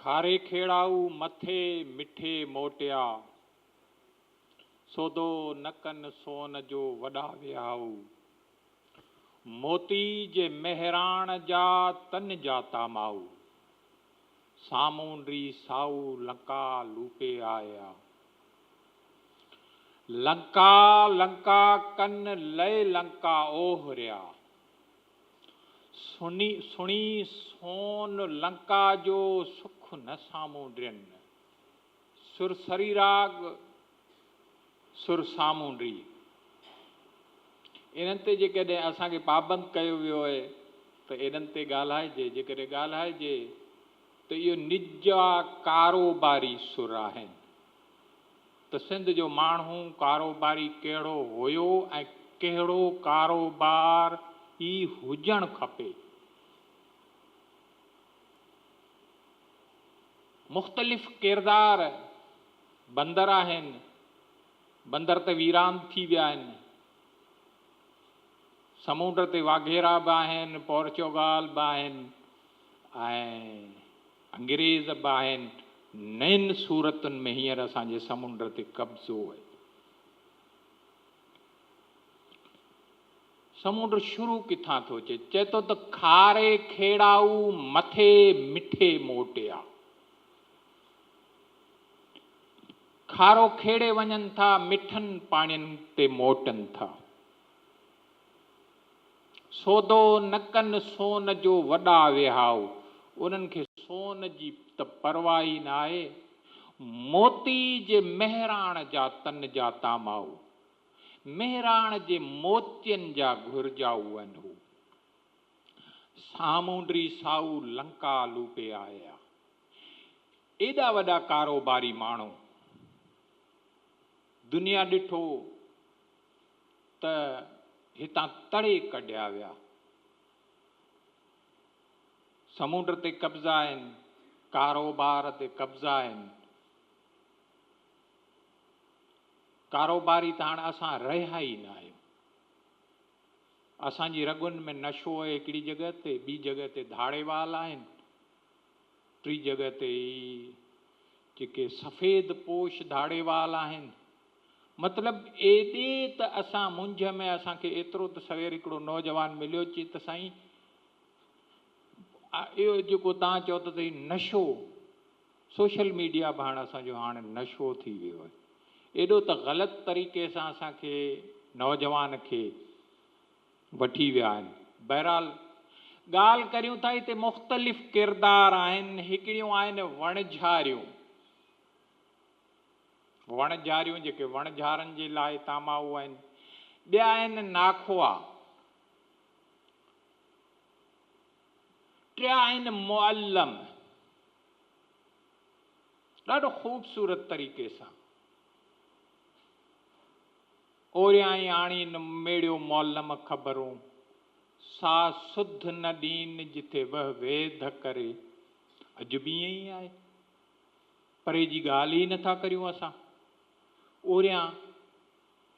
کاري کيڙائو مٿي مٺي موٽيا، سودو نه ڪن سون جو وڏا وهائو. موتي جي مهراڻ جا تن جا تامائو، سامونڊي سائو لنڪا لوپي آيا. لنڪا لنڪا ڪن لئي لنڪا اوهريا. سڻي سڻي سون لنڪا جو سک نه سامونڊين. سر سريراڳ سر سامونڊي. انهن تي جيڪڏهن اسان کي پابند ڪيو ويو آهي ته انهن تي ڳالهائجي، جيڪڏهن ڳالهائجي ته اهو نجا ڪاروباري سر آهن ته سنڌ جو ماڻهو ڪاروباري ڪهڙو هيو ۽ ڪهڙو ڪاروبار ئي هجڻ کپي. مختلف ڪردار بندر آهن، بندر ته ويران ٿي ويا آهن، سمونڊ تي واگهيرا به آهن، پورچوگال به آهن ۽ انگريز به آهن، نين صورتن ۾ هينئر اسان جي سمنڊ تي قبضو آهي. سمنڊ شروع ڪٿان ٿو اچي؟ چئي ٿو ته کاري کيڙائو مٿي مٺي موٽيا. کارو کيڙي وڃن ٿا، مٺن پاڻين تي موٽن ٿا. سودو نه ڪن سون جو وڏا وهائو. انهن کي سون جي ته پرواهه ئي نه آهي. موتي جي مهراڻ جا تن جا تامائو. مهراڻ جي موتين جا گهرجائو آهن هو. سامونڊي سائو لنڪا لوپي آيا. ايڏا وڏا ڪاروباري ماڻهو. دنيا ڏٺو ته هتان تڙي ڪڍيا ويا. سمونڊ تي قبضا آهن، ڪاروبار تي قبضا آهن. ڪاروباري ته هاڻ اسان رهيا ئي نه آهيون. اسان جي رڳن ۾ نشو آهي هڪڙي جڳهه تي، ٻي جڳهه تي ڌاڙيوال آهن، ٽي جڳهه تي جيڪي سفيد پوش ڌاڙيوال آهن. مطلب ايڏي ته اسان مونجهه ۾ اسان کي ايترو ته سوير هڪڙو نوجوان مليو چي ته سائين اهو جيڪو توهان چئو ٿا ته هي نشو سوشل ميڊيا به هاڻ اسان جو هاڻ نشو ٿي ويو آهي. ايڏو ته غلط طريقي سان اسان کي نوجوان کي وٺي ويا آهن. بهرحال ڳالهه ڪريون ٿا هتي مختلف ڪردار آهن هڪڙيون آهن وڻجهاريون وڻجهاريون جيڪي وڻجهارن جي لاء تامائو آهن ٻيا آهن ناکوا ٽيا آهن معلم ڏاڍو خوبصورت طريقي سان اوريائين آڻين ميڙيو معلم خبرون، سا سڌ نه ڏين جٿي وه ويڌ ڪري. اڄ به ائين ئي آهي. پري جي ڳالهه ئي نٿا ڪريون اسان. اوريان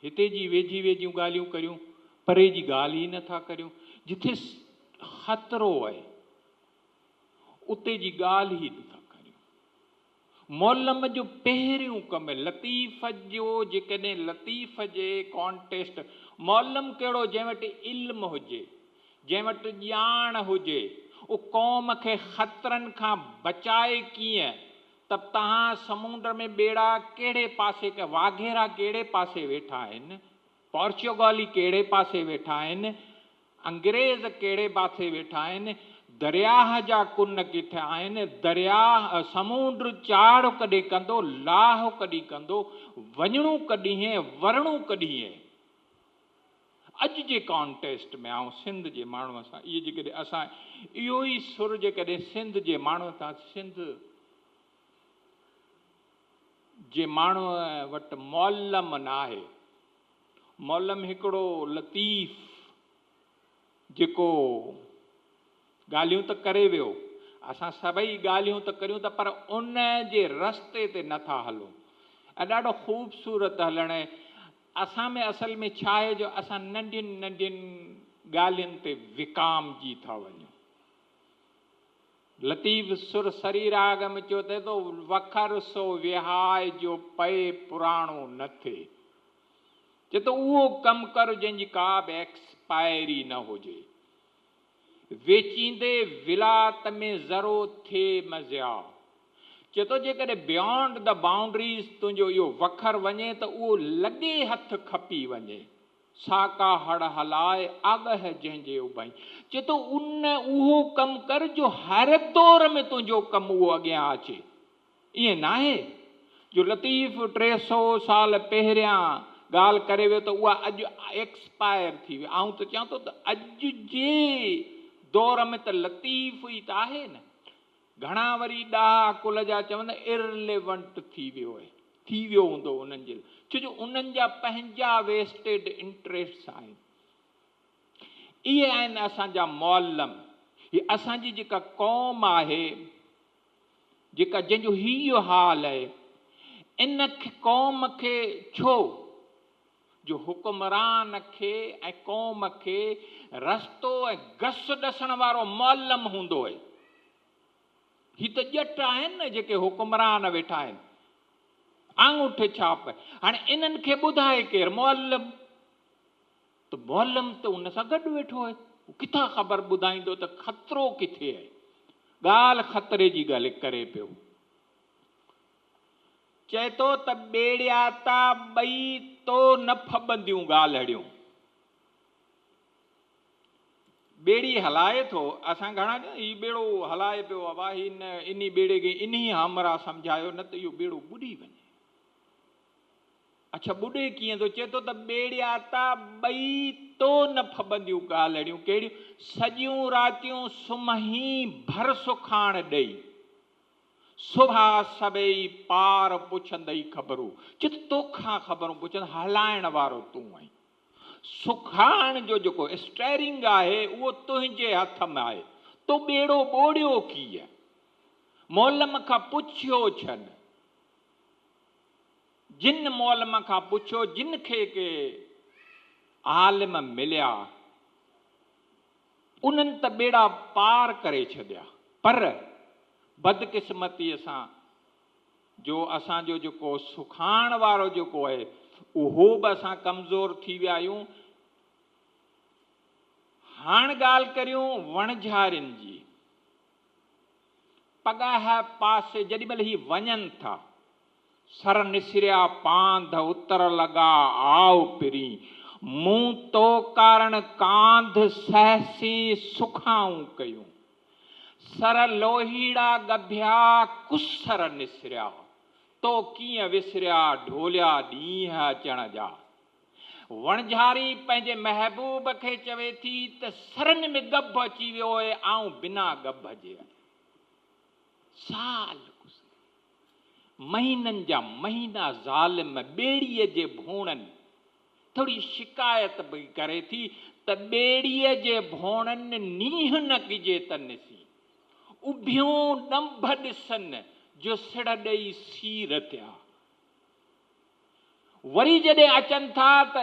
هتي جي ويجهي ويجهيون ڳالهيون ڪريون، پري جي ڳالهه ئي نٿا ڪريون. جٿي خطرو آهي. اتي جي ڳالهه ئي نٿا ڪريون. معلم جو پهريون ڪم لطيف جو جيڪڏهن لطيف جي ڪانٽيسٽ معلم ڪهڙو جنهن وٽ علم هجي، جنهن وٽ ڄاڻ هجي، اهو قوم کي خطرن کان بچائي ڪيئن ته توهان سمونڊ ۾ ٻيڙا ڪهڙي پاسي واگهيرا ڪهڙي پاسي ويٺا آهن، پورچوگالي ڪهڙي پاسي ويٺا آهن، انگريز ڪهڙي پاسي ويٺا آهن، درياهه جا ڪن ڪٿي آهن، درياهه، سمونڊ چاڙهه ڪڏهن ڪندو، لاهه ڪڏهن ڪندو، وڃڻو ڪڏهن، ورڻو ڪڏهن. اڄ جي ڪانٽيسٽ ۾ آئون سنڌ جي ماڻهوء سان اهي جيڪڏهن اسان اهو ئي سر جيڪڏهن سنڌ جي ماڻهوء سان سنڌ جي ماڻهوء وٽ معلم ناهي. معلم هڪڙو لطيف جيڪو ڳالهيون ته ڪري ويو، اسان سڀئي ڳالهيون ته ڪريون ٿا پر ان جي رستي تي نه ٿا هلون ۽ ڏاڍو خوبصورت هلڻ اسان ۾ اصل ۾ ڇا آهي جو اسان ننڍين ننڍين ڳالهين تي وڪامجي ٿا وڃون. لطيف سر سريراڳ ۾ چيو ته تو وکر سو وهاء جو پئي پراڻو نه ٿئي. چئي ٿو اهو ڪم ڪر جنهن جي ڪا به ايڪسپائري نه هجي. ويچيندي ولات ۾ ذرو ٿئي م ضياء. چئي ٿو جيڪڏهن بيانڊ the boundaries تنهنجو اهو وکر وڃي ته اهو لڳي هٿ کپي وڃي. سا ڪا هڙ هلاء آڳهه جنهن جي اڀائين. چئي ٿو ان اهو ڪم ڪر جو هر دور ۾ تنهنجو ڪم اهو اڳيان اچي. ائين ناهي جو لطيف 300 سال پهريان ڳالهه ڪري ويو ته اها اڄ ايڪسپائر ٿي وئي. آئون ته چوان ٿو ته اڄ جي دور ۾ ته لطيف ئي ته آهي نه. گهڻا وري ڏاها عقل جا چون ته ارليونٽ ٿي ويو آهي. ٿي ويو هوندو انهن جي لاء ڇو جو انهن جا پنهنجا ويسٽيڊ انٽريسٽس آهن. اهي آهن اسان جا معلم. هي اسان جي جيڪا قوم آهي جيڪا جنهن جو هي اهو حال آهي ان قوم کي ڇو جو حڪمران کي ۽ قوم کي رستو ۽ گس ڏسڻ وارو معلم هوندو آهي. هي ته ڄٽ آهن نه جيڪي حڪمران ويٺا آهن. آڱوٺي ڇاپ. هاڻي انهن کي ٻڌائي ڪير؟ معلم. ته معلم ته ان سان گڏ ويٺو آهي. هو ڪٿان خبر ٻڌائيندو ته خطرو ڪٿي آهي. ڳالهه خطري جي ڳالهه ڪري پيو. چئي ٿو ته ٻيڙياتا ٻئي تو نه ڦٻنديون ڳالهڙيون. ٻيڙي هلائي ٿو، اسان گهڻا چون هي ٻيڙو هلائي پيو ابا هي نه انهي ٻيڙي کي انهي همراهه سمجهايو نه ته اهو ٻيڙو ٻڏي وڃي. اڇا ٻڏي ڪيئن ٿو؟ چئي ٿو ته ٻيڙياتا ٻئي تو نه ڦٻنديون ڳالهڙيون ڪهڙيون سڄيون راتيون سمهين ڀر سکاڻ ڏئي صبح سڀيئي پار پڇندئي خبرون چئي ٿو توکان خبرون پڇند هلائڻ وارو تون آهين. سکائڻ جو جيڪو اسٽيئرنگ آهي اهو تنهنجي هٿ ۾ آهي. تو ٻيڙو ٻوڙيو ڪيئن؟ معلم کان پڇيو ڇن. جن معلم کان پڇيو جن کي ڪي عالم مليا انهن ته ٻيڙا پار ڪري ڇڏيا پر بدقسمتيء سان جو اسان جو جيڪو سکاڻ وارو جيڪو آهي اهو به اسان ڪمزور ٿي ويا آهيون. هاڻ ڳالهه ڪريون وڻجارين جي. پڳاهه پاسي جيڏي مهل هي وڃن ٿا. سر نسريا پانڌ اتر لڳا آء پرين. مون تو ڪارڻ ڪانڌ سهسين سکائون ڪيون. سر لوهيڙا ڳڀيا ڪسر نسريا، تو ڪيئن وسريا ڍوليا ڏينهن اچڻ جا. وڻجاري پنهنجي محبوب کي چوي ٿي ته سرن ۾ ڳڀ اچي ويو اهي آئون بنا ڳڀ جي آهيان. سال گذري مهينن جا مهينا ظالم ٻيڙيء جي ڀوڻن ٿوري شڪايت به ڪري ٿي ته ٻيڙيء جي ڀوڻن نينهن نه ڪجي تن سين، اڀيون ڏنڀ ڏسن جو سڙهه ڏئي سير ٿيا. وري جڏهن اچن ٿا ته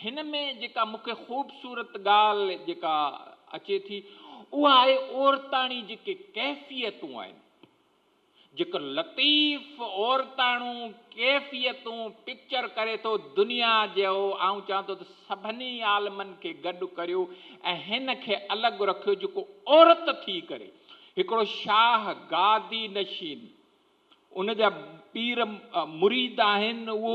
هن ۾ جيڪا مون کي خوبصورت ڳالهه جيڪا اچي ٿي اها آهي عورتاڻي جيڪي ڪيفيتون آهن. جيڪو لطيف عورتاڻو ڪيفيتون پڪچر ڪري ٿو دنيا جو آئون چوان ٿو ته سڀني عالمن کي گڏ ڪريو ۽ هن کي الڳ رکيو جيڪو عورت ٿي ڪري هڪڙو شاهه گادي نشين ان جا پير مريد آهن اهو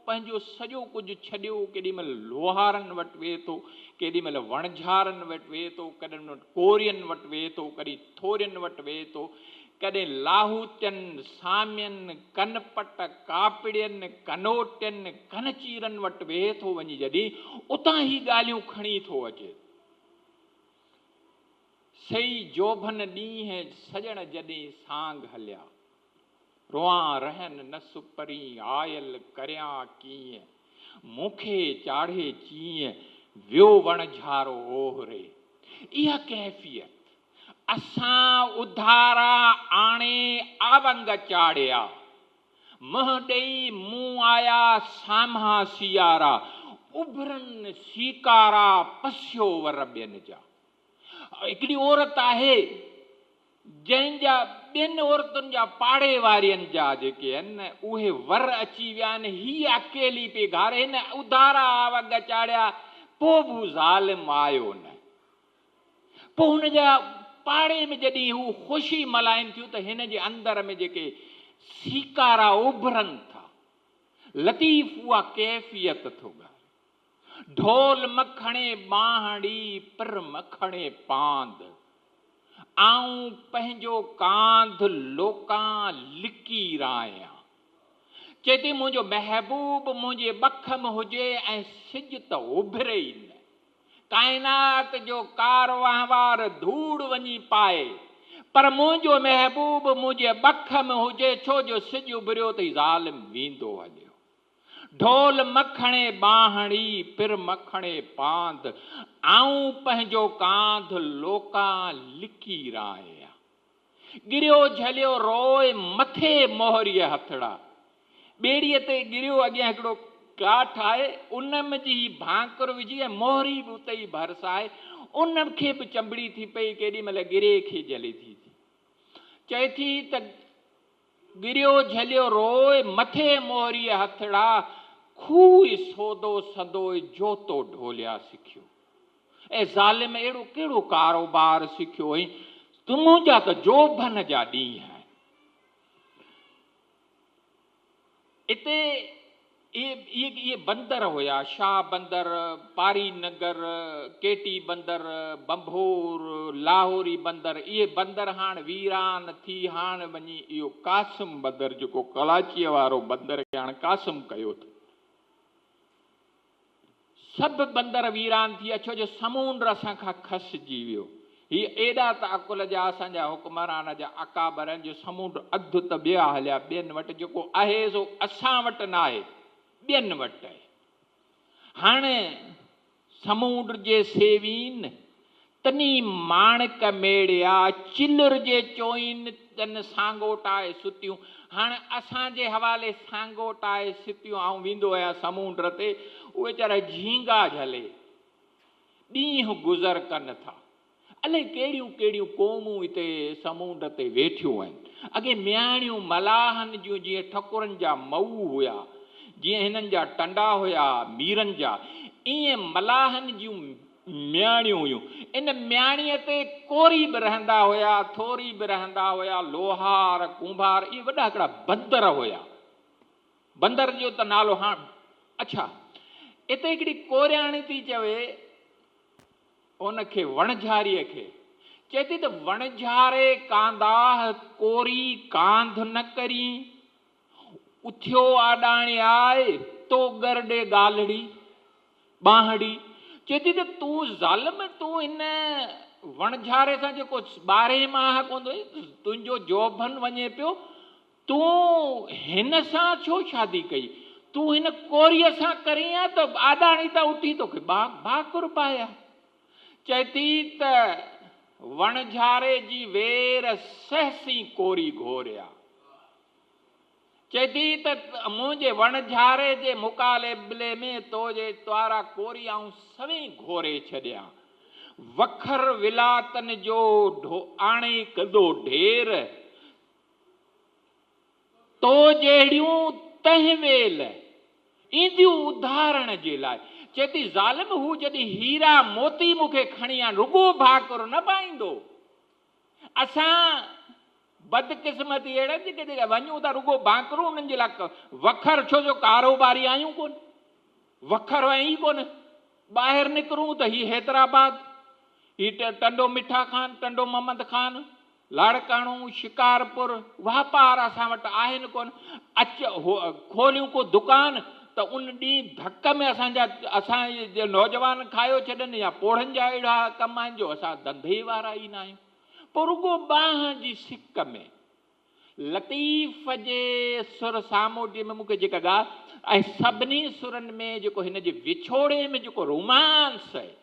پنهنجو سڄو ڪجهه ڇڏيو ڪيڏي مهل لوهارن وٽ ويهي ٿو ڪيڏي مهل وڻجهارن وٽ ويهي ٿو ڪڏهن ڪورين وٽ ويهي ٿو ڪڏهن ٿورين وٽ ويهي ٿو، ڪڏهن لاهوتين، سامين، ڪن پٽ، ڪاپڙين، ڪنوٽين، ڪنچيرن وٽ ويهي ٿو وڃي جڏهن اتان هي ڳالهيون کڻي ٿو اچي. سئي جوڀن ڏينهن سڄڻ جڏهن سانگ هليا. روئان رهن نه سپرين آيل ڪريان ڪيئن. مون کي چاڙهي چيئن ويو وڻجهارو اوهري. اها ڪيفيت اسان اڌارا آڻي آونگ چاڙهيا، منهن ڏيئي مون آيا سامهان سيارا، اڀرن سيڪارا پسيو ور ٻين جا. هڪڙي عورت آهي. جنهن جا ٻين عورتن جا پاڙي وارين جا جيڪي آهن اهي ور اچي ويا آهن، هيء اڪيلي پئي گهاري، هن اڌارا وڳ چاڙهيا، پوء به هو ظالم آيو نه. پوء هن جا پاڙي ۾ جڏهن هو خوشي ملهائين ٿيون ته هن جي اندر ۾ جيڪي سيڪارا اڀرن ٿا، لطيف اها ڪيفيت ٿو ڳائي. ڍول مکڻي ٻانهڙي، پر مکڻي پاند. آئون پنهنجو ڪانڌ لوڪان لڪي رايان. چئي ٿي منهنجو محبوب منهنجي ٻک م هجي ۽ سج ته اڀري ئي نه. ڪائنات جو ڪار وهنوار ڌوڙ وڃي پائي، پر منهنجو محبوب منهنجي ٻک م هجي، ڇو جو سج اڀريو ته هي ظالم ويندو هليو. ڍول مکڻي ٻانهڙي، پر مکڻي پاند، آئون پنهنجو ڪانڌ لوڪان لڪي رايان. ڳريو جهليو روء مٿي مهريء هٿڙا. ٻيڙيء تي ڳريو اڳيان هڪڙو ڪاٺ آهي، ان م جي هي ڀانڪر وجهي ۽ مهري به اتي ئي ڀرسان آهي، ان کي به چنبڙي ٿي پئي، ڪيڏي مهل ڳري کي جهلي ٿي. چئي ٿي ته ڳريو جهليو روء مٿي مهريء هٿڙا، کوء سودو سندوء جوتو ڍوليا سکيو. اي ظالم اهڙو ڪهڙو ڪاروبار سکيو هئين، تنهنجا ته جوڀن جا ڏينهن آهن. اتي اهي اهي بندر هيا، شاهه بندر، پاري نگر، ڪيٽي بندر، ڀنڀور، لاهوري بندر، اهي بندر هاڻ ويران ٿي هاڻ وڃي اهو قاسم بندر جيڪو ڪراچيء وارو بندر کي هاڻ قاسم ڪيو اٿن. سڀ بندر ويران ٿي ويا ڇو جو سمونڊ اسان کان کسجي ويو. هي ايڏا ته عقل جا اسان جا حڪمران جا اڪابر آهن جو سمونڊ اڌ ته ٻيا هليا ٻين وٽ جيڪو آهي سو اسان وٽ ناهي ٻين وٽ آهي. هاڻ سمونڊ جي سيوين تني ماڻڪ ميڙيا، چلر جي چوئين تن سانگوٽائي ستيون. هاڻ اسان جي حوالي سانگوٽائي ستيون. آئون ويندو آهيان سمونڊ تي، اهي ويچارا جهينگا جهلي ڏينهن گذر ڪن ٿا. الائي ڪهڙيون ڪهڙيون قومون هتي سمونڊ تي ويٺيون آهن. اڳي مياڻيون ملاحن جون جيئن ٺڪرن جا مئو هيا، جيئن هنن جا ٽنڊا هيا ميرن جا، ايئن ملاحن جون مياڻيون هيون. ان مياڻيء تي ڪوري به رهندا هيا، ٿوري به رهندا هيا، لوهار، ڪنڀار، اهي وڏا هڪڙا بندر هيا. بندر جو ته نالو هاڻ اڇا اتي هڪڙي ڪورياڻي ٿي چوي ان کي وڻجهاريء کي چئي ٿي ته وڻجهاري ڪانداهه ڪوري ڪانڌ نه ڪرين. اٿيو آڏاڻي آء، تو ڳر ڏي ڳالهڙي، ٻانهڙي. چئي ٿي ته تون ظالم، تون هن وڻجهاري سان جيڪو ٻارهين ماهه ڪوندو هئين، تنهنجو جوڀن وڃي پيو، تون هن سان ڇو شادي ڪئي؟ تون هن ڪوريء سان ڪرين ها ته آڏاڻي تان اٿي توکي ڀاڪر پائي ها. چئي ٿي ته وڻجهاري جي وير سهسين ڪوري گهوريا. چئي ٿي ته منهنجي وڻجهاري جي مقالبلي ۾ تو جي توارا ڪوري آئون سوين گهوري ڇڏيان. وکر ولاتن جو آڻي ڪندو ڍير، تو جهڙيون تنهن ويل اينديون اڌارڻ جي لاء. چئي ٿي ظالم هو جڏهن هيرا موتي مون کي کڻي آڻ رڳو ڀاڪر نه پائيندو. اسان بدقسمتي اهڙا جيڪي جيڪي وڃون ٿا رڳو ڀاڪرون انهن جي لاء وکر ڇو جو ڪاروباري آهيون ڪونه وکر آهن ئي ڪونه ٻاهر نڪرون ته هي حيدرآباد هي ٽنڊو مٺا خان ٽنڊو محمد خان لاڙڪاڻو شڪارپور واپار اسان وٽ آهن ڪونه اچ کوليون ڪو دڪان ته ان ڏينهن ڌڪ ۾ اسان جا اسان جي نوجوان کايو ڇڏن يا پوڙهن جا اهڙا ڪم آهن جو اسان ڌنڌي وارا ئي ناهيون. پوء رڳو ٻانهن جي سڪ ۾. لطيف جي سر سامونڊيء ۾ مون کي جيڪا ڳالهه ۽ سڀني سرن ۾ جيڪو هن جي وڇوڙي ۾ جيڪو رومانس آهي.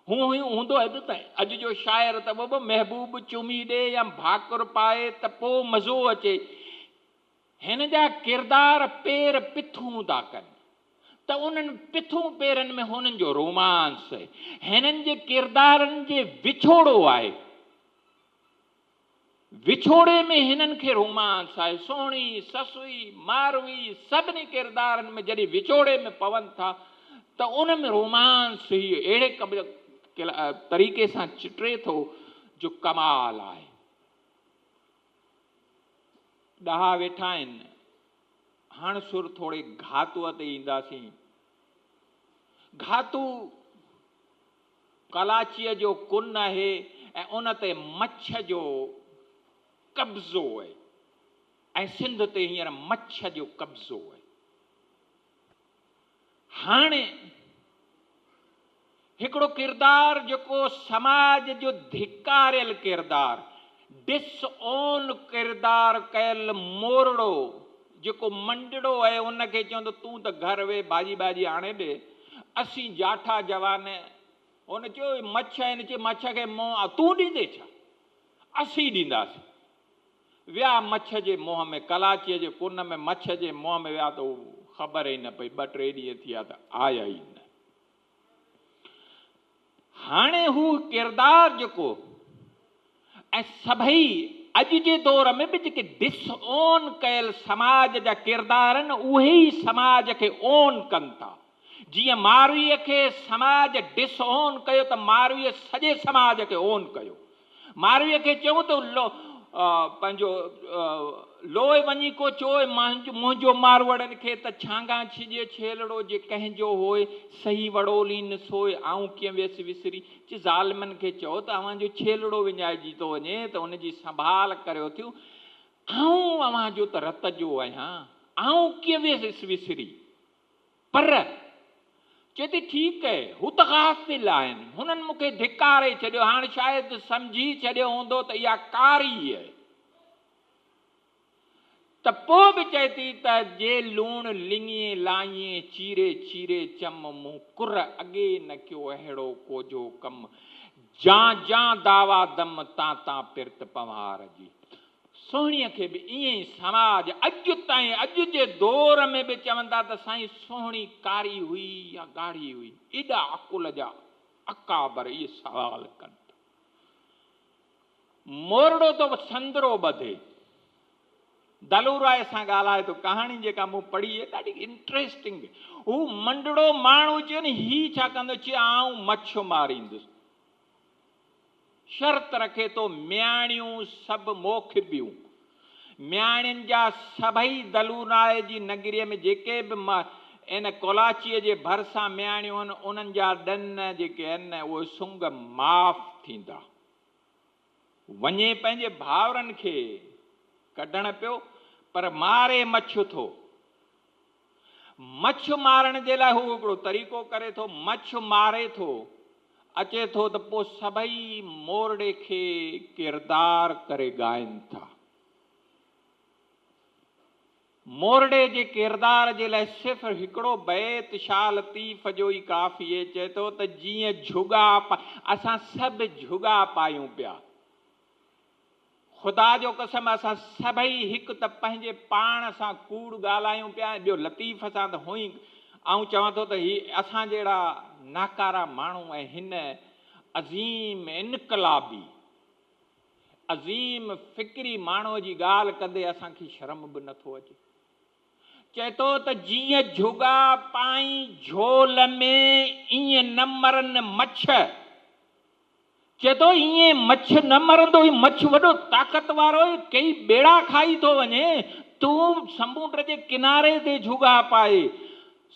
هون هيون هوندو آهي ته اڄ جو شاعر ته بابا محبوب چمي ڏي يا ڀاڪر پائي ته پوء مزو اچي. هن جا ڪردار پير پٿون ٿا ڪن ته انهن پٿون پيرن ۾ هنن جو رومانس آهي. هنن جي ڪردارن جي وڇوڙو آهي. وڇوڙي ۾ هنن کي رومانس آهي. سهڻي، سسئي، ماروي سڀني ڪردارن ۾ جڏهن وڇوڙي ۾ پون ٿا ته ان ۾ رومانس هي اهڙي طريقي سان چٽري ٿو جو ڪمال آهي. ڏاها ويٺا آهن. هاڻ سر ٿوري گهاتوء تي اينداسين. گهاتو ڪلاچيء جو ڪن آهي ۽ ان تي مڇ جو قبضو آهي ۽ سنڌ تي هينئر مڇ جو قبضو آهي. هاڻي هڪڙو ڪردار جيڪو سماج جو ڌڪاريل ڪردار، ڊس اون ڪردار ڪيل مورڙو جيڪو منڊڙو آهي ان کي چوندو تون ته گهر ويهه ڀاڄي ٻاڄي آڻي ڏي، اسين جاٺا جوان هن چيو مڇ آهي هن چيو مڇ کي منهن تون ڏيندين ڇا؟ اسين ڏينداسين. ويا مڇ جي منهن ۾ ڪلاچيء جي ڪن ۾ مڇ جي منهن ۾ ويا ته خبر ئي نه پئي ٻه ٽي ڏينهن ٿيا ته آيا ئي نه. هاڻي هو ڪردار جيڪو ۽ سڀئي اڄ جي دور ۾ به جيڪي ڊس اون ڪيل سماج جا ڪردار آهن اهي ئي سماج کي اون ڪن ٿا. جيئن مارويء کي سماج ڊس اون ڪيو ته مارويء سڄي سماج کي اون ڪيو. مارويء کي چيائون ته پنهنجو لوء وڃي ڪو چوء منهنجو ماروئڙن کي ته ڇانگان ڇڄي ڇيلڙو جي ڪنهن جو هوء سهي وڙولين سوء آئون ڪيئن ويس وسري چي ظالمن کي چئو ته اوهان جو ڇيلڙو وڃائجي ٿو وڃي ته ان جي سنڀال ڪريو ٿيون آئون اوهان جو ته رت جو آهيان آئون ڪيئن ويس وسري. پر، چئي ٿي، ٺيڪ اهي، هو ته غافل آهن، هنن مون کي ڌڪاري ڇڏيو، هاڻ شايد سمجهي ڇڏيو هوندو ته اها ڪاري اهي. ته پوء به چئي ٿي ته جي لوڻ لڱين لائين، چيري چيري چم، مون ڪر اڳي نه ڪيو اهڙو ڪوجهو ڪم، جان جان دعويٰ دم، تان تان پرت پنهوار جي. سهڻيء کي به ائين ئي سماج اڄ تائين اڄ جي دور ۾ به چون ٿا ته سائين سهڻي ڪاري هئي يا ڳاڙهي هئي؟ ايڏا عقل جا اڪابر اهي سوال ڪن ٿا. مورڙو ٿو سندرو ٻڌي. دلوراء سان ڳالهائي ٿو. ڪهاڻي جيڪا مون پڙهي آهي ڏاڍي انٽريسٽنگ. هو منڊڙو ماڻهو چيو نه هي ڇا ڪندو؟ چي آئون مڇ ماريندس. شرط رکي ٿو مياڻيون سڀ موکبيون. مياڻين جا سڀئي دلونائي جي نگريء ۾ جيڪي به ان ڪولاچيء جي ڀرسان مياڻيون آهن، انهن جا ڏن جيڪي آهن، اهي سنگ معاف ٿيندا. وڃي پنهنجي ڀائرن کي ڪڍڻ پيو، پر ماري مڇ ٿو. مڇ مارڻ جي لاء هو هڪڙو طريقو ڪري ٿو، مڇ ماري ٿو، اچي ٿو ته پوء سڀئي مورڙي کي ڪردار ڪري ڳائين ٿا. مورڙي جي ڪردار جي لاء صرف هڪڙو بيت شاهه لطيف جو ئي ڪافي چئي ٿو ته جيئن جهڳا اسان سڀ جهڳا پايون پيا. خدا جو قسم اسان سڀئي هڪ ته پنهنجي پاڻ سان ڪوڙ ڳالهايون پيا ۽ ٻيو لطيف سان ته هونئن آئون چوان ٿو ته هي اسان جهڙا ناڪارا ماڻهو ۽ هن عظيم انقلابي عظيم فڪري ماڻهو جي ڳالهه ڪندي اسان کي شرم به نٿو اچي. چئي ٿو ته جيئن جهڳا پائين جهول ۾ ايئن نه مرن مڇ. چئي ٿو ائين مڇ نه مرندو، هي مڇ وڏو طاقت وارو آهي، ڪيئي ٻيڙا کائي ٿو وڃي، تون سمونڊ جي ڪناري تي جهڳا پائي،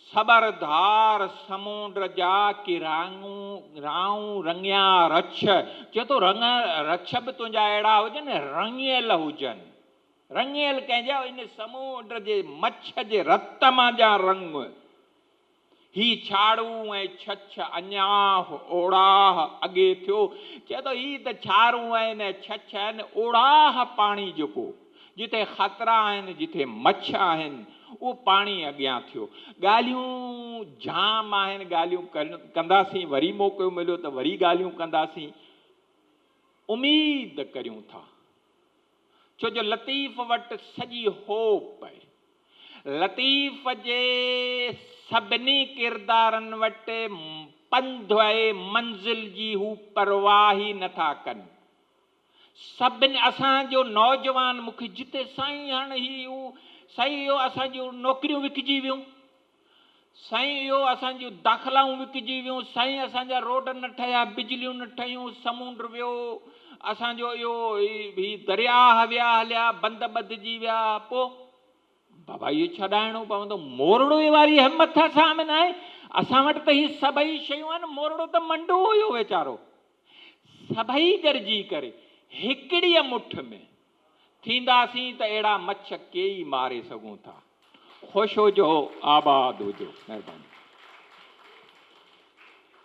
سٻر ڌار سمونڊ جا ڪي رانگون رائون رڱيا رڇ، چئي ٿو رڱ رڇ به تنهنجا اهڙا هجن رڱيل هجن، رڱيل ڪنهن جا ان سمونڊ جي مڇ جي رت مان جا رڱ. هي ڇاڙون ۽ ڇڇ اڃاهه اوڙاهه اڳي ٿيو. چئي ٿو هي ته ڇارون آهن ۽ ڇڇ آهن، اوڙاهه پاڻي جيڪو، جتي خطرا آهن، جتي مڇ آهن، اهو پاڻي اڳيان ٿيو. ڳالهيون جام آهن، ڳالهيون ڪنداسين، وري موقعو مليو ته وري ڳالهيون ڪنداسين. اميد ڪريون ٿا. ڇو جو لطيف وٽ سڄي هوپ آهي. لطيف جي سڀني ڪردارن وٽ پنڌ ۽ منزل جي هو پرواهه ئي نه ٿا ڪن. سڀني اسان جو نوجوان مون کي جتي سائين هاڻ هي هو سائين اهو اسان جون نوڪريون وڪجي ويون سائين اهو اسان جون داخلائون وڪجي ويون سائين اسان جا روڊ نه ٺهيا بجليون نه ٺهيون سمونڊ ويو اسان جو اهو هي درياهه ويا هليا بند ٻڌجي ويا پو بابا اهو ڇڏائڻو پوندو مورڙوئي واري همٿ اسان ۾ ناهي اسان وٽ ته هي سڀئي شيون آهن مورڙو ته منڊو هيو ويچارو سڀئي گڏجي ڪري هڪڙيء مٺ ۾ ٿينداسين ته اهڙا مڇ ڪيئي ماري سگهون ٿا. خوش هجو آباد هجو. مهرباني.